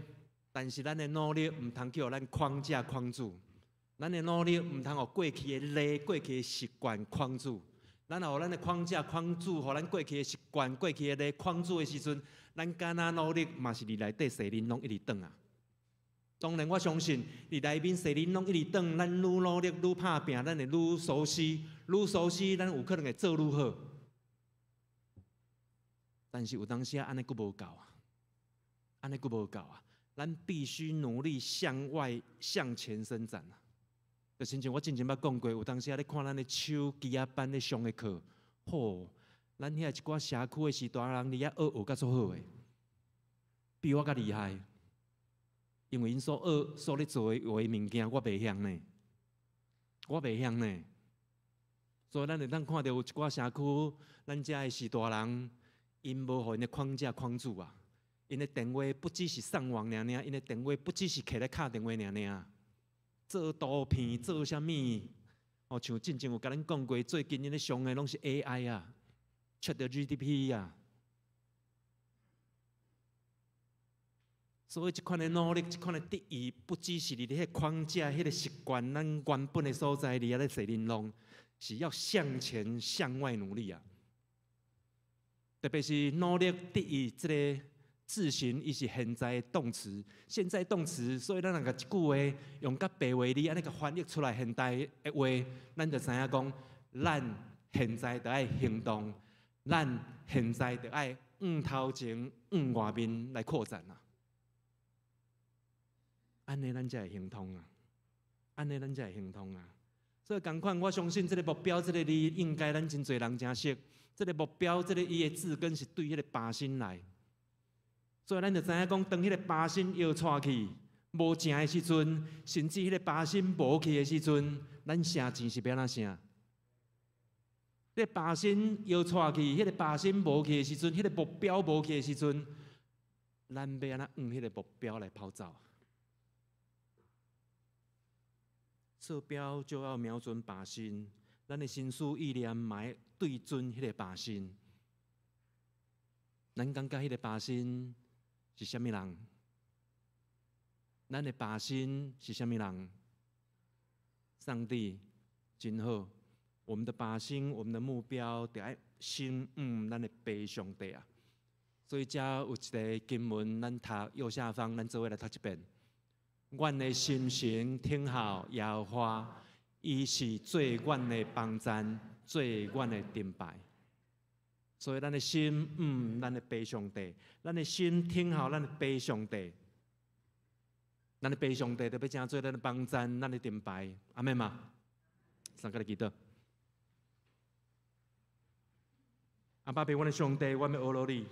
但是咱的努力毋通去予咱框架框住，咱的努力毋通予過去的例、過去的習慣框住。咱若予咱的框架框住，予咱過去的習慣、過去的例框住的時陣，咱敢若努力嘛是佇內底踅輪攏一直轉啊。當然，我相信佇內面踅輪攏一直轉，咱愈努力愈拍拚，咱會愈熟悉，愈熟悉，咱有可能會做愈好。但是有當時啊，按呢閣無夠啊，按呢閣無夠啊。咱必須努力向外向前伸展啊！就親像我之前捌講過，有當時啊，咧看咱的手機仔班咧上的課，吼，咱遐一寡社區的序大人佇遐學學甲足好的，比我較厲害。因為𪜶所學所咧做的學的物件，我袂曉呢，我袂曉呢。所以咱會當看著有一寡社區，咱遮的序大人，𪜶無予𪜶的框架框住啊。𪜶的電話不只是上網爾爾，𪜶的電話不只是揢咧敲電話爾爾，做圖片做啥物？哦，像進前有共恁講過，最近𪜶咧上的攏是 AI 啊，ChatGPT 啊。所以這款的努力，這款的得意，不只是佇彼個框架、彼個習慣，咱原本的所在佇遐咧踅玲瑯，是要向前向外努力啊！特別是努力得意這個字形，伊是現在的動詞，現在動詞，所以咱若共一句話用較白話字按呢共翻譯出來現代的話，咱就知影講，咱現在就愛行動，咱現在就愛向頭前、向外面來擴展啊！按呢，咱才會行通啊！按呢，咱才會行通啊！所以仝款，我相信這個目標這個字，應該咱真濟人誠熟。這個目標，這個伊的字根是對彼個靶心來。所以咱就知影講，當彼個靶心搖掣去無成的時陣，甚至彼個靶心無去的時陣，咱射箭是欲按怎射？彼個靶心搖掣去，彼個靶心無去的時陣，彼個目標無去的時陣，咱欲按怎向彼個目標來跑走？射標就要瞄準靶心，咱的心思意念嘛愛對準彼個靶心。咱感覺彼個靶心是啥物人？咱的靶心是啥物人？上帝真好，我們的靶心，我們的目標，著愛先向咱的父上帝啊。所以遮有一个經文，咱讀右下方，咱做伙來讀一遍。阮的心神等候耶和華，伊是做阮的幫贊，做阮的盾牌。所以咱的心向咱的父上帝，咱的心等候咱的父上帝，咱的父上帝就欲成做咱的幫贊，咱的盾牌。阿們嗎？三個來祈禱。阿爸父，阮的上帝，阮欲呵咾你。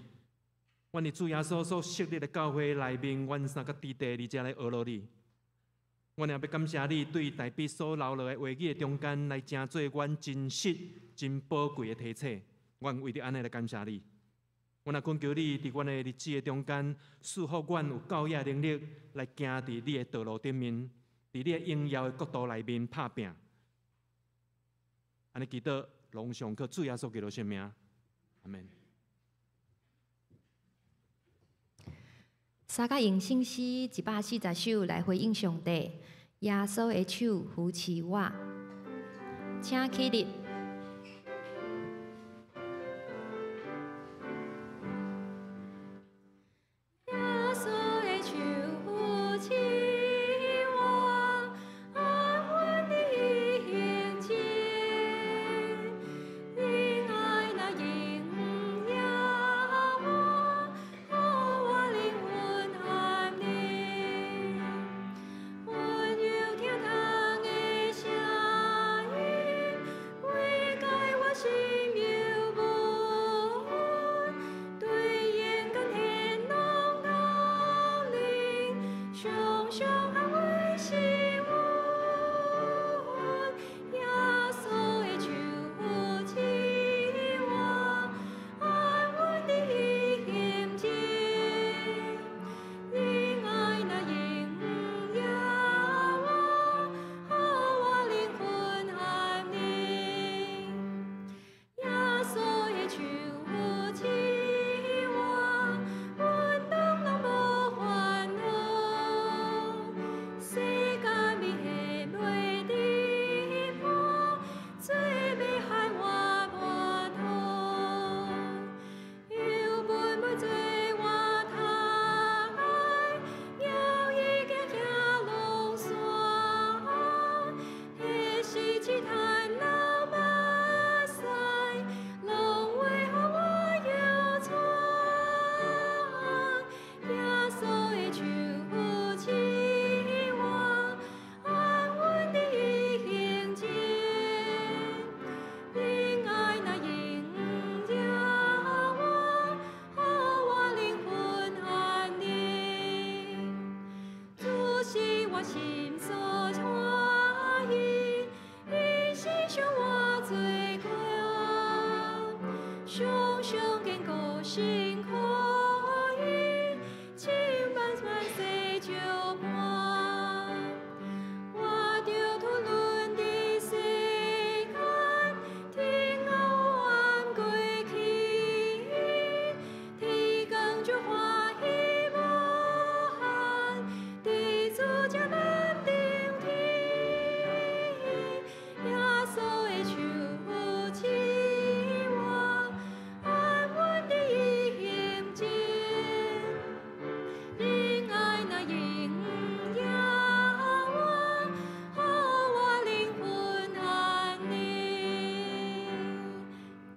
阮佇主耶穌所設立的教會內面，阮三個弟弟佇遮來呵咾你。阮也欲感謝你，對大衛所留落的話語的中間，來成做阮真實、真寶貴的提醒。阮為著按呢來感謝你。阮也懇求你，佇阮的日子的中間，賜予阮有夠額能力來行佇你的道路頂面，佇你的榮耀的國度內面拍拚。按呢祈禱，攏上靠主耶穌基督聖名，阿們。三甲用聖詩140首來回應上帝，耶穌的手扶持我，請起立。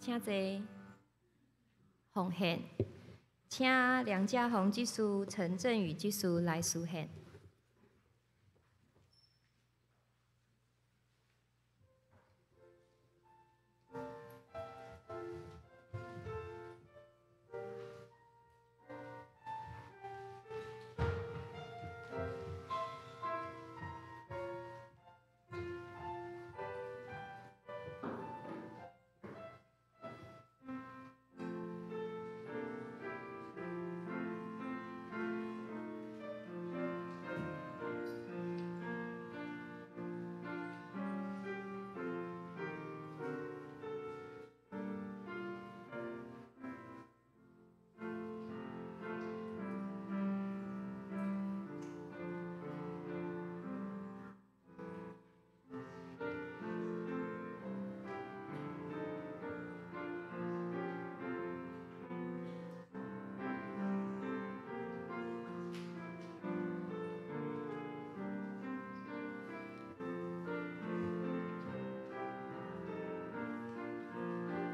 請坐。奉獻，請梁家宏執事、陳振宇執事來司獻。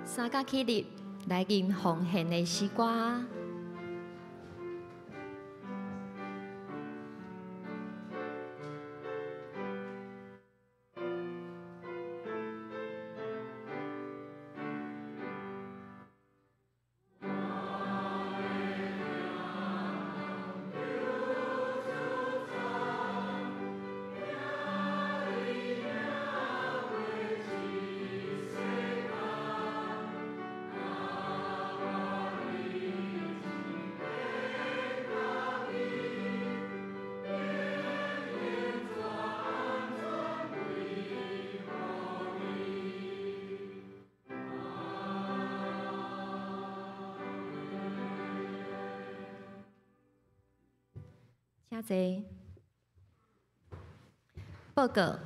三甲起立，來吟奉獻的詩歌。請坐。報告。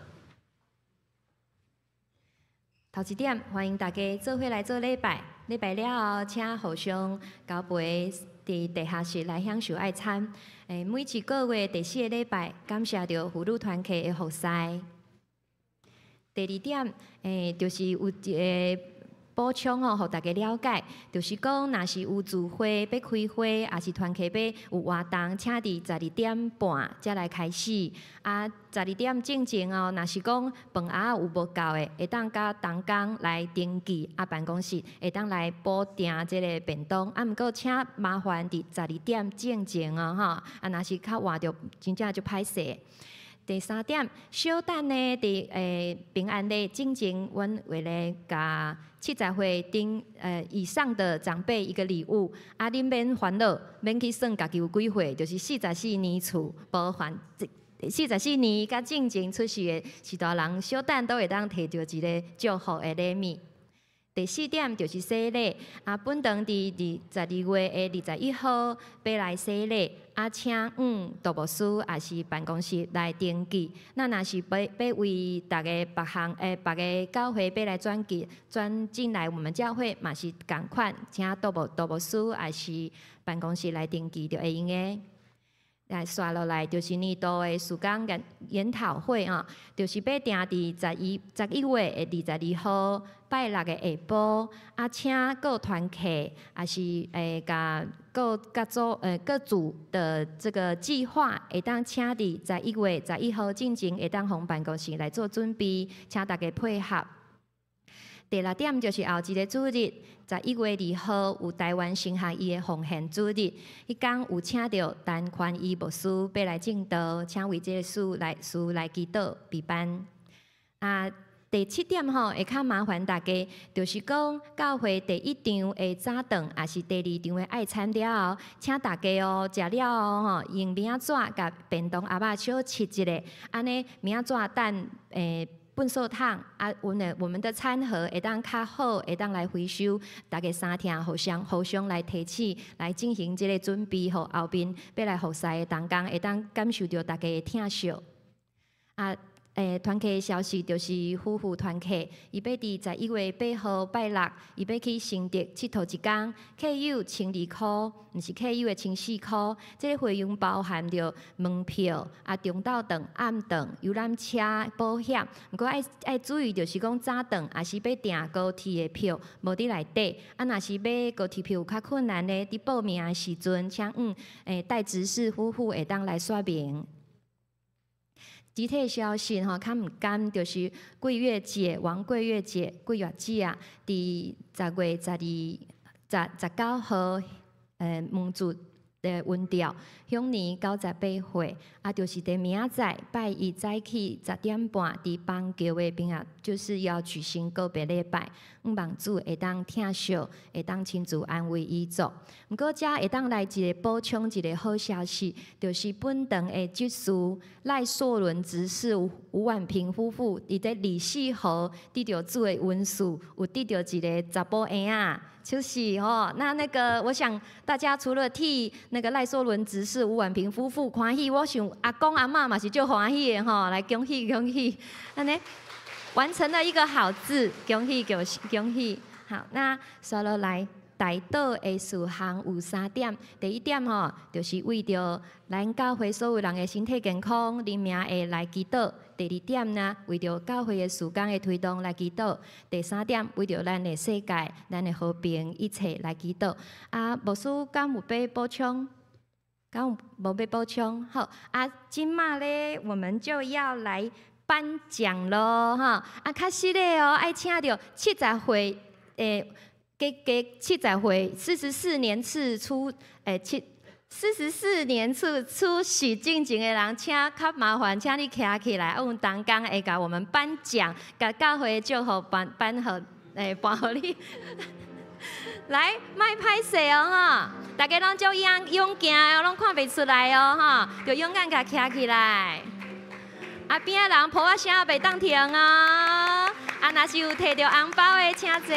頭一點，歡迎大家做伙來做禮拜。禮拜了後，請互相交陪佇地下室來享受愛餐。每一個月第四个禮拜，感謝著婦女團契的服侍。第二點，就是有一个補充吼，予大家了解，就是講，若是有聚會欲開會，抑是團契欲有活動，請佇12點半才來開始。啊，12點進前哦，若是講飯盒有無夠的，會當佮同工來登記，啊，辦公室會當來補訂這个便當。啊，毋過請麻煩佇十二點進前哦，吼，啊，若是較晚就真正就歹勢。第三點，小等呢，佇平安禮進前，阮為咧共70歲頂以上的長輩一個禮物。啊，恁免煩惱，免去算家己有幾歲，就是44年次無還，44年佮進前出世的序大人，小等都會當提著一个祝福的禮物。第四點就是洗禮，啊，本堂佇12月的21號欲來洗禮，啊，請杜牧師抑是辦公室來登記。那若是欲為逐个別項別个教會欲來轉進轉進來我們教會，嘛是仝款，請杜牧師抑是辦公室來登記就會用的。來紲落來就是年度的事工研討會啊，就是欲定佇11月的22號拜六的下晡，啊，請各團契，抑是共各各組各組的這個計劃，會當請佇11月11號進前，會當予辦公室來做準備，請大家配合。第六點就是後一个主日，11月2號有台灣神學院的奉獻主日，彼工有請著陳寬義牧師欲來證道，請為這个事來祈禱備辦。啊，第七點吼，會較麻煩大家，就是講教會第一場的早頓，抑是第二場的愛餐了後，請大家哦，食了後吼，用明仔紙共便當盒仔小拭一下，按呢明仔載等糞掃桶啊，阮的我們的餐盒會當較好，會當來回收，大家三聽互相來提醒，來進行這个準備，予後面欲來服侍的同工會當感受著大家的疼惜。啊，團契的消息就是夫婦團契，伊欲佇11月8號拜六，伊欲去新竹𨑨迌一工，客有12箍，毋是客有的14箍。這个費用包含著門票、啊中晝頓、暗頓、遊覽車、保險。毋過愛注意，就是講早頓抑是欲訂高鐵的票，無佇內底。啊，若是買高鐵票有較困難的，佇報名的時陣，請戴執事夫婦會當來說明。集體消息吼，較毋甘就是桂月姐王桂月姐桂月姐啊，佇10月12、19號，問主的溫調，享年98歲，啊，就是佇明仔載拜一早起10點半，佇邦橋的邊仔，就是要舉行告別禮拜，向望主會當疼惜，會當親自安慰遺族。毋過遮會當來一个補充一个好消息，就是本堂的執事賴碩倫執事吳婉平夫婦，佇這李世和得著主的恩賜，有得著一个查埔嬰仔。就是哦，那個，我想大家除了替那個賴碩倫執事吳婉平夫婦歡喜，我想阿公阿嬤嘛是足歡喜的吼，來恭喜恭喜，按呢完成了一個好字，恭喜恭喜恭喜。好，那紲落來代禱的事項有三點，第一點吼，就是為著咱教會所有人的身體健康、靈命會來祈禱。第第二點呢，為著教會的事工的推動來祈禱。第三點，為著咱的世界、咱的和平一切來祈禱。啊，牧師敢有欲補充？敢有無欲補充？好，啊，這馬咧，我們就要來頒獎囉，哈！啊，確實咧哦，愛請著70歲，加加70歲，44年次出，44年次出世進前的人，請較麻煩，請你徛起來，阮同工會共我們頒獎，共教會祝福頒頒予，頒予你。來，莫歹勢哦，吼！大家攏足勇勇健哦，攏看袂出來哦，吼！就勇敢共徛起來。啊，邊仔人噗仔聲袂當停哦。啊，若是有摕著紅包的，請坐。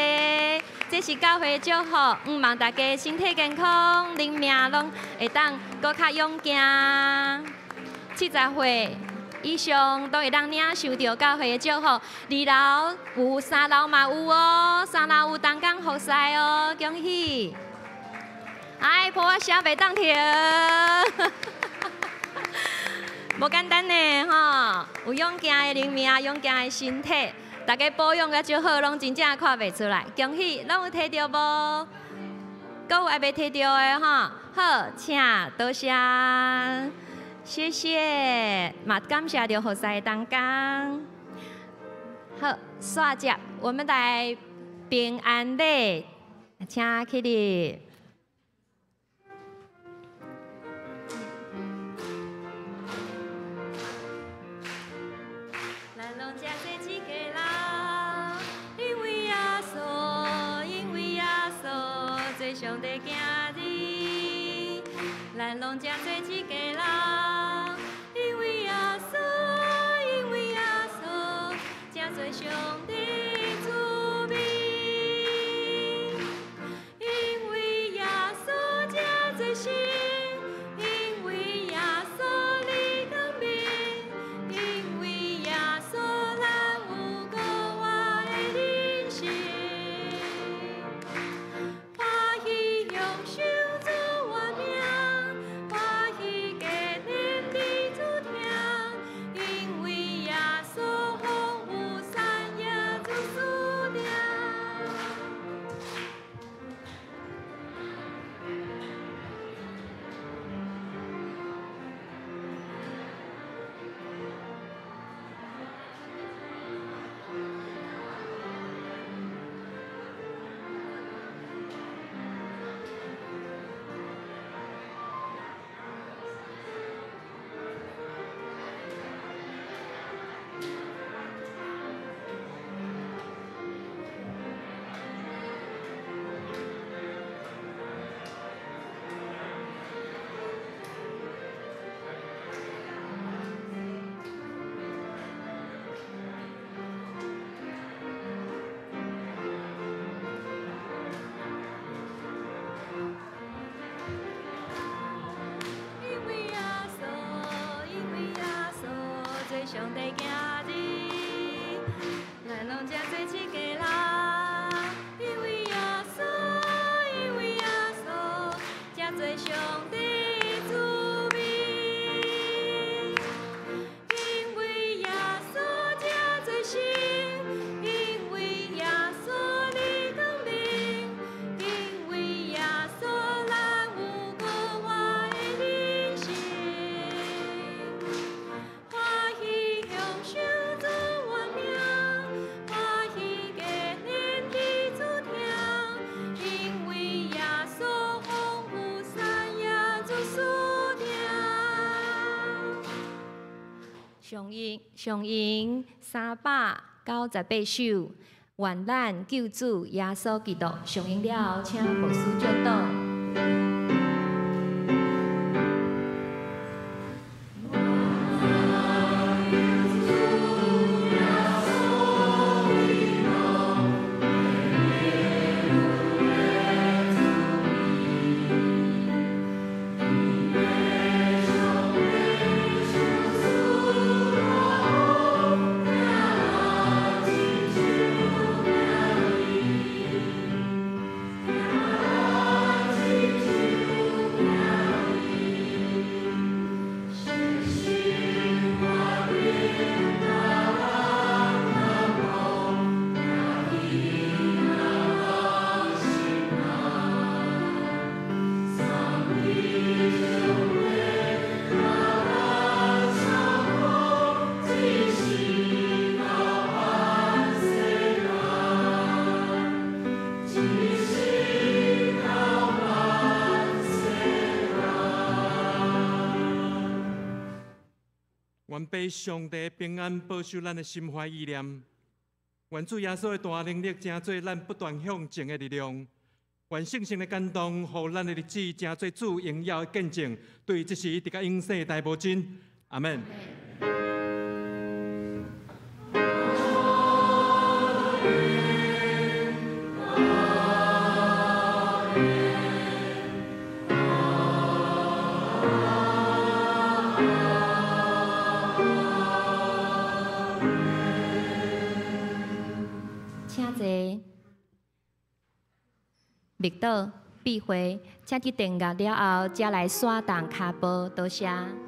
這是教會祝福，向望大家身體健康，靈命攏會當閣較勇健。70歲以上都會當領受著教會的祝福。二樓有，三樓嘛有哦，三樓有同工服侍哦，恭喜！哎，噗仔聲袂當停，無簡單呢吼，有勇健的靈命，勇健的身體。大家保養甲足好，攏真正看袂出來。恭喜，攏有摕著無？閣有還袂摕著的吼？好，請多謝，謝謝，嘛感謝著服侍同工。好，煞接我們來平安禮，請起立。上帝行日，咱攏這做一家人，因為耶穌，因為耶穌，這做上帝子民，因為耶穌這做神，因為耶穌你光明，因為耶穌咱有閣活的人生。上帝行日，咱攏這做一家人，因為耶穌，因為耶穌，這做上帝子民，因為耶穌這做神，因為耶穌你光明，因為耶穌咱有閣活的人生。上引上引398首，願咱救主耶穌基督上引了後，請牧師祝禱。 Thank 願父上帝平安保守咱的心懷意念。願主耶穌的大能力成做咱不斷向前的力量。願聖神的感動，予咱的日子成做主榮耀的見證。對這時直到永世大無盡。阿門。請坐。默禱、閉會，請佇定樂了後，才來徙動跤步。多謝。